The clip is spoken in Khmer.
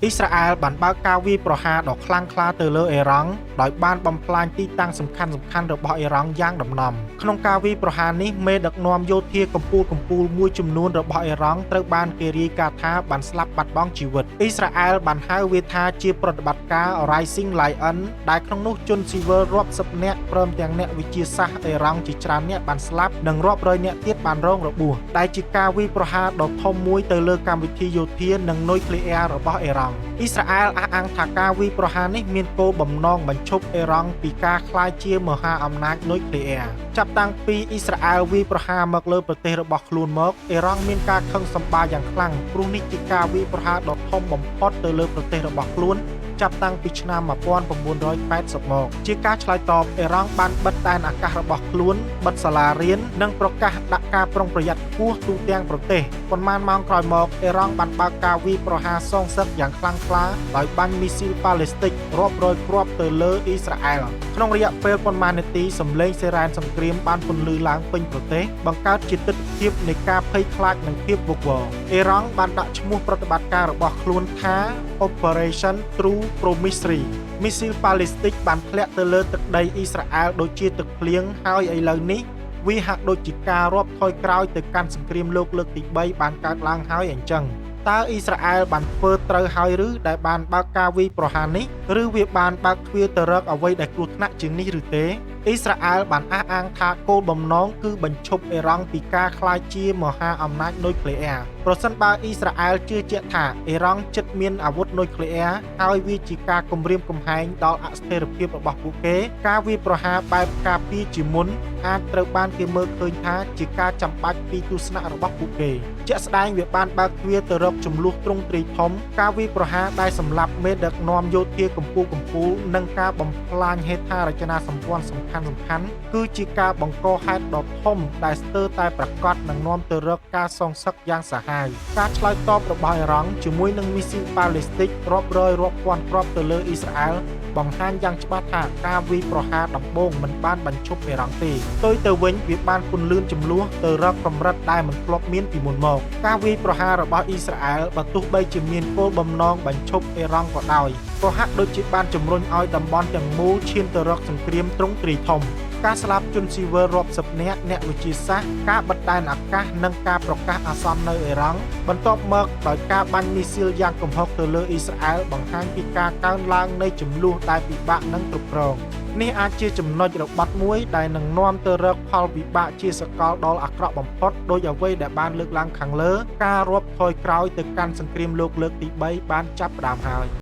អ៊ីស្រាអែលបានបើកការវាយប្រហារដ៏ខ្លាំងក្លាទៅលើអ៊ីរ៉ង់ដោយបានបំផ្លាញទីតាំងសំខាន់ៗរបស់អ៊ីរ៉ង់យ៉ាងដំណំក្នុងការវាយប្រហារនេះមេដឹកនាំយោធាកំពូលៗមួយចំនួនរបស់អ៊ីរ៉ង់ត្រូវបានគេរាយការណ៍ថាបានស្លាប់បាត់បង់ជីវិតអ៊ីស្រាអែលបានហៅវាថាជាប្រតិបត្តិការ Rising Lion ដែលក្នុងនោះជនស៊ីវិលរាប់សិបនាក់ព្រមទាំងអ្នកវិទ្យាសាស្ត្រអ៊ីរ៉ង់ជាច្រើនអ្នកបានស្លាប់និងរាប់រយនាក់ទៀតបានរងរបួសដែលជាការវាយប្រហារដ៏ធំមួយទៅលើកម្មវិធីយោធានិងនុយក្លេអ៊ែររបស់អ៊ីរ៉ង់អ៊ីស្រាអែលអះអាងថាការវាយប្រហារនេះមានគោលបំណងបញ្ឈប់អ៊ីរ៉ង់ពីការក្លាយជាមហាអំណាចនុយក្លេអ៊ែរចាប់តាំងពីអ៊ីស្រាអែលវាយប្រហារមកលើប្រទេសរបស់ខ្លួនមកអ៊ីរ៉ង់មានការខឹងសម្បារយ៉ាងខ្លាំងព្រោះនេះជាការវាយប្រហារដ៏ធំបំផុតទៅលើប្រទេសរបស់ខ្លួនចាប់តាំងពីឆ្នាំ1980មកជាការឆ្លើយតបអ៊ីរ៉ង់បានបិទដែនអាកាសរបស់ខ្លួនបិទសាលារៀននិងប្រកាសដាក់ការប្រុងប្រយ័ត្នខ្ពស់ទូទាំងប្រទេសប៉ុន្មានម៉ោងក្រោយមកអ៊ីរ៉ង់បានបើកការវាយប្រហារសងសឹកយ៉ាងខ្លាំងក្លាដោយបាញ់មីស៊ីលប៉ាឡេស្ទិករាប់រយគ្រាប់ទៅលើអ៊ីស្រាអែលក្នុងរយៈពេលប៉ុន្មាននាទីសំឡេងសេរ៉ែនសង្គ្រាមបានពន្លឺឡើងពេញប្រទេសបង្កើតជាទិដ្ឋភាពនៃការភ័យខ្លាចនិងភាពវឹកវរអ៊ីរ៉ង់បានដាក់ឈ្មោះប្រតិបត្តិការរបស់ខ្លួនថា Operation True Promise 3មីស៊ីលប៉ាឡេស្ទិកបានធ្លាក់ទៅលើទឹកដីអ៊ីស្រាអែលដូចជាទឹកភ្លៀងហើយឥឡូវនេះវាហាក់ដូចជាការរាប់ថយក្រោយទៅកាន់សង្គ្រាមលោកលើកទី3បានកើតឡើងហើយអញ្ចឹងតើអ៊ីស្រាអែលបានធ្វើត្រូវហើយឬដែលបានបើកការវាយប្រហារនេះឬវាបានបើកទ្វារទៅរកអ្វីដែលគ្រោះថ្នាក់ជាងនេះឬទេអ៊ីស្រាអែលបានអះអាងថាគោលបំណងគឺបញ្ឈប់អ៊ីរ៉ង់ពីការក្លាយជាមហាអំណាចនុយក្លេអ៊ែរប្រសិនបើអ៊ីស្រាអែលជឿជាក់ថាអ៊ីរ៉ង់ជិតមានអាវុធនុយក្លេអ៊ែរហើយវាជាការគំរាមកំហែងដល់អស្ថិរភាពរបស់ពួកគេការវាយប្រហារបែបការពារជាមុនអាចត្រូវបានគេមើលឃើញថាជាការចាំបាច់ពីទស្សនៈរបស់ពួកគេជាក់ស្ដែងវាបានបើកទ្វារទៅរកជម្លោះទ្រង់ទ្រាយធំការវាយប្រហារដែលសម្លាប់មេដឹកនាំយោធាកម្ពុជាៗនិងការបំផ្លាញហេដ្ឋារចនាសម្ព័ន្ធសំខាន់ៗគឺជាការបង្កហេតុដ៏ធំដែលស្ទើរតែប្រាកដនឹងនាំទៅរកការសងសឹកយ៉ាងសាហាវការឆ្លើយតបរបស់អ៊ីរ៉ង់ជាមួយនឹងមីស៊ីលប៉ាឡេស្ទិករាប់រយរាប់ពាន់គ្រាប់ទៅលើអ៊ីស្រាអែលបង្ហាញយ៉ាងច្បាស់ថាការវាយប្រហារដំបូងមិនបានបញ្ឈប់អ៊ីរ៉ង់ទេផ្ទុយទៅវិញវាបានពន្លឿនជម្លោះទៅរកកម្រិតដែលមិនធ្លាប់មានពីមុនមកការវាយប្រហាររបស់អ៊ីស្រាអែលបើទោះបីជាមានគោលបំណងបញ្ឈប់អ៊ីរ៉ង់ក៏ដោយក៏ហាក់ដូចជាបានជំរុញឲ្យតំបន់ទាំងមូលឈានទៅរកសង្គ្រាមទ្រង់ទ្រាយធំការស្លាប់ជនស៊ីវិលរាប់សិបនាក់អ្នកវិទ្យាសាស្ត្រការបិទដែនអាកាសនិងការប្រកាសអាសន្ននៅអ៊ីរ៉ង់បន្ទាប់មកដោយការបាញ់មីស៊ីលយ៉ាងគំហុកទៅលើអ៊ីស្រាអែលបង្ហាញពីការកើនឡើងនៃជម្លោះដែលពិបាកនឹងគ្រប់គ្រងនេះអាចជាចំណុចរបត់មួយដែលនឹងនាំទៅរកផលវិបាកជាសកលដ៏អាក្រក់បំផុតដោយអ្វីដែលបានលើកឡើងខាងលើការរាប់ថយក្រោយទៅកាន់សង្គ្រាមលោកលើកទី3បានចាប់ផ្ដើមហើយ។